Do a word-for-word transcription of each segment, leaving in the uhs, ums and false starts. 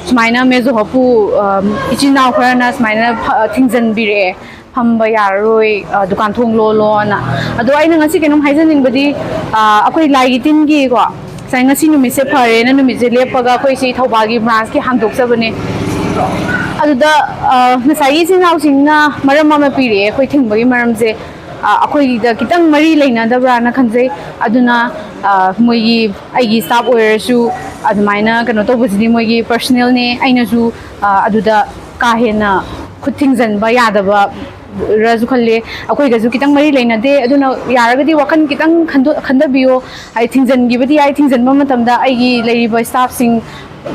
ꯁꯨꯃꯥꯏꯅ ꯃꯦꯖꯣ ꯍꯣꯞꯄꯨ, ꯑ, ꯏꯆꯤꯟ ꯏꯅꯥꯎ ꯈꯔꯅ ꯁꯨꯃꯥꯏꯅ ꯐ-, ꯊꯤꯡꯖꯤꯟꯕꯤꯔꯛꯑꯦ, ꯐꯝꯕ ꯌꯥꯔꯔꯣꯏ, ꯑ, ꯗꯨꯀꯥꯟ ꯊꯣꯡ ꯂꯣꯜꯂꯣꯅ꯫ ꯑꯗꯣ ꯑꯩꯅ ꯉꯁꯤ ꯀꯩꯅꯣꯝ ꯍꯥꯏꯖꯅꯤꯡꯕꯗꯤ, ꯑ, ꯑꯩꯈꯣꯏ ꯂꯥꯏꯒꯤ ꯇꯤꯟꯒꯤꯀꯣ, ꯉꯁꯥꯏ, ꯉꯁꯤ ꯅꯨꯃꯤꯠꯁꯦ ꯐꯔꯦꯅ ꯅꯨꯃꯤꯠꯁꯦ ꯂꯦꯞꯄꯒ ꯑꯩꯈꯣꯏ ꯁꯤ ꯊꯧꯕꯥꯜꯒꯤ branchꯀꯤ ꯍꯥꯡꯗꯣꯛꯆꯕꯅꯦ꯫ ꯑꯗꯨꯗ, ꯑ, ꯉꯁꯥꯏꯒꯤ ꯏꯆꯤꯟ ꯏꯅꯥꯎꯁꯤꯡꯅ ꯃꯔꯝ ꯑꯃ ꯄꯤꯔꯛꯑꯦ ꯑꯩꯈꯣꯏ ꯊꯤꯡꯕꯒꯤ ꯃꯔꯝꯁꯦ, ꯑ, ꯑꯩꯈꯣꯏꯗ ꯈꯤꯇꯪ ꯃꯔꯤ ꯂꯩꯅꯗꯕ꯭ꯔꯥꯅ ꯈꯟꯖꯩ꯫ ꯑꯗꯨꯅ, ꯑ, ꯃꯣꯏꯒꯤ, ꯑꯩꯒꯤ staff ꯑꯣꯏꯔꯁꯨ ꯑꯗꯨꯃꯥꯏꯅ ꯀꯩꯅꯣ ꯇꯧꯕꯁꯤꯗꯤ ꯃꯣꯏꯒꯤ personalꯅꯦ꯫ ꯑꯩꯅꯁꯨ, ꯑ, ꯑꯗꯨꯗ ꯀꯥ ꯍꯦꯟꯅ ꯈꯨꯠ ꯊꯤꯡꯖꯤꯟꯕ ꯌꯥꯗꯕ ꯔꯁꯨ ꯈꯜꯂꯦ꯫ ꯑꯩꯈꯣꯏꯒꯁꯨ ꯈꯤꯇꯪ ꯃꯔꯤ ꯂꯩꯅꯗꯦ꯫ ꯑꯗꯨꯅ ꯌꯥꯔꯒꯗꯤ ꯋꯥꯈꯜ ꯈꯤꯇꯪ ꯈꯟꯗꯣ-, ꯈꯟꯊꯕꯤꯌꯣ꯫ ꯍꯥꯏꯗꯤ ꯊꯤꯡꯖꯤꯟꯈꯤꯕꯗꯤ ꯌꯥꯏ, ꯊꯤꯡꯖꯤꯟꯕ ꯃꯇꯝꯗ ꯑꯩꯒꯤ ꯂꯩꯔꯤꯕ staffꯁꯤꯡ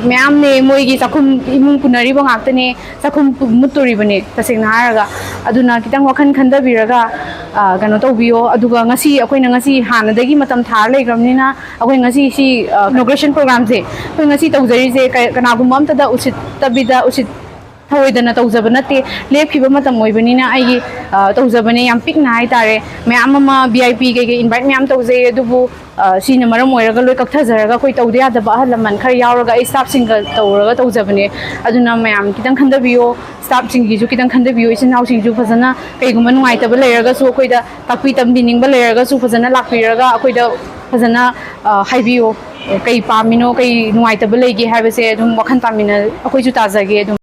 ꯃꯌꯥꯝꯅꯦ, ꯃꯣꯏꯒꯤ ꯆꯥꯛꯈꯨꯝ, ꯏꯃꯨꯡ ꯄꯨꯅꯔꯤꯕ ꯉꯥꯛꯇꯅꯦ, ꯆꯥꯛꯈꯨꯝ ꯄꯨ-, ꯃꯨꯠꯇꯣꯔꯤꯕꯅꯦ ꯇꯁꯦꯡꯅ ꯍꯥꯏꯔꯒ꯫ ꯑꯗꯨꯅ ꯈꯤꯇꯪ ꯋꯥꯈꯜ ꯈꯟꯊꯕꯤꯔꯒ, ꯑ, ꯀꯩꯅꯣ ꯇꯧꯕꯤꯌꯣ꯫ ꯑꯗꯨꯒ ꯉꯁꯤ ꯑꯩꯈꯣꯏꯅ ꯉꯁꯤ ꯍꯥꯟꯅꯗꯒꯤ ꯃꯇꯝ ꯊꯥꯔ ꯂꯩꯈ꯭ꯔꯕꯅꯤꯅ ꯑꯩꯈꯣꯏ ꯉꯁꯤ ꯁꯤ, ꯑ, inauguration programꯁꯦ ꯑꯩꯈꯣꯏ ꯉꯁꯤ ꯇꯧꯖꯔꯤꯁꯦ ꯀ-, ꯀꯅꯥꯒꯨꯝꯕ ꯑꯝꯇꯗ ꯎꯁꯤꯠꯇꯕꯤꯗ, ꯎꯁꯤꯠ ꯊꯑꯣꯏꯗꯅ ꯇꯧꯖꯕ ꯅꯠꯇꯦ꯫ ꯂꯦꯞꯈꯤꯕ ꯃꯇꯝ ꯑꯣꯏꯕꯅꯤꯅ ꯑꯩꯒꯤ, ꯑ, ꯇꯧꯖꯕꯅꯦ꯫ ꯌꯥꯝ ꯄꯤꯛꯅ ꯍꯥꯏꯇꯥꯔꯦ꯫ ꯃꯌꯥꯝ ꯑꯃ VIP ꯀꯩꯀꯩ invite ꯃꯌꯥꯝ ꯇꯧꯖꯩ, ꯑꯗꯨꯕꯨ, ꯑ, ꯁꯤꯅ ꯃꯔꯝ ꯑꯣꯏꯔꯒ ꯂꯣꯏ ꯀꯛꯊꯖꯔꯒ ꯑꯩꯈꯣꯏ ꯇꯧꯗ ꯌꯥꯗꯕ ꯑꯍꯜ ꯂꯃꯟ ꯈꯔ ꯌꯥꯎꯔꯒ ꯑꯩ staffꯁꯤꯡꯒ ꯇꯧꯔꯒ ꯇꯧꯖꯕꯅꯦ꯫ ꯑꯗꯨꯅ ꯃꯌꯥꯝ ꯈꯤꯇꯪ ꯈꯟꯊꯕꯤꯌꯣ, staffꯁꯤꯡꯒꯤꯁꯨ ꯈꯤꯇꯪ ꯈꯟꯊꯕꯤꯌꯣ, ꯏꯆꯤꯟ ꯏꯅꯥꯎꯁꯤꯡꯁꯨ ꯐꯖꯅ ꯀꯩꯒꯨꯝꯕ ꯅꯨꯡꯉꯥꯏꯇꯕ ꯂꯩꯔꯒꯁꯨ ꯑꯩꯈꯣꯏꯗ ꯇꯥꯛꯄꯤ ꯇꯝꯕꯤꯅꯤꯡꯕ ꯂꯩꯔꯒꯁꯨ ꯐꯖꯅ ꯂꯥꯛꯄꯤꯔꯒ ꯑꯩꯈꯣꯏꯗ ꯐꯖꯅ, ꯑ, ꯍꯥꯏꯕꯤꯌꯣ꯫ ꯀꯩ ꯄꯥꯝꯃꯤꯅꯣ, ꯀꯩ ꯅꯨꯡꯉꯥꯏꯇꯕ ꯂꯩꯒꯦ ꯍꯥꯏꯕꯁꯦ ꯑꯗꯨꯝ ꯋꯥꯈꯜ ꯇꯥꯃꯤꯟꯅ-, ꯑꯩꯈꯣꯏꯁꯨ ꯇꯥꯖꯒꯦ ꯑꯗꯨꯝ꯫